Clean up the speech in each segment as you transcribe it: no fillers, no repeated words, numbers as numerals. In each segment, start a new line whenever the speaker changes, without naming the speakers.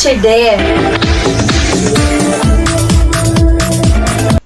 Teacher Dave.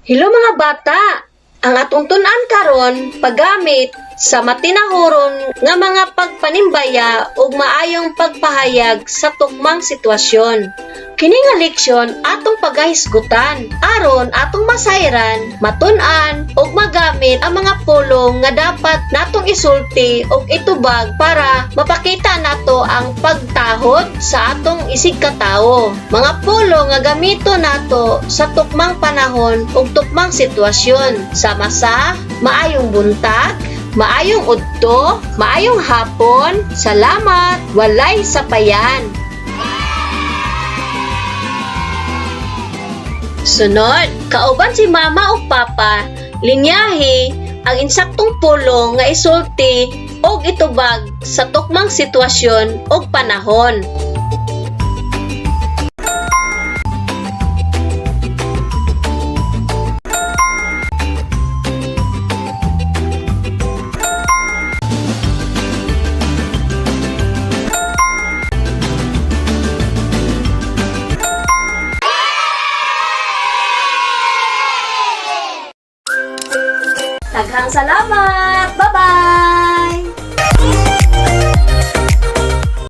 Hello, mga bata! Ang atong tun-an karon, paggamit sa matinahuron nga mga pagpanimbaya ug maayong pagpahayag sa tukmang sitwasyon. Kini nga leksyon atong pagahisgutan aron atong masayran, matun-an ug magamit ang mga pulong nga dapat natong isulti ug itubag para mapakita nato ang pagtahod sa atong isig katawo. Mga pulong nga gamito nato sa tukmang panahon ug tukmang sitwasyon sama sa maayong buntag, maayong udto, maayong hapon, salamat, walay sapayan. Sunod, kauban si mama o papa, linyahi ang insaktong pulong nga isulti og itubag sa tukmang sitwasyon og panahon. Daghang salamat! Bye-bye!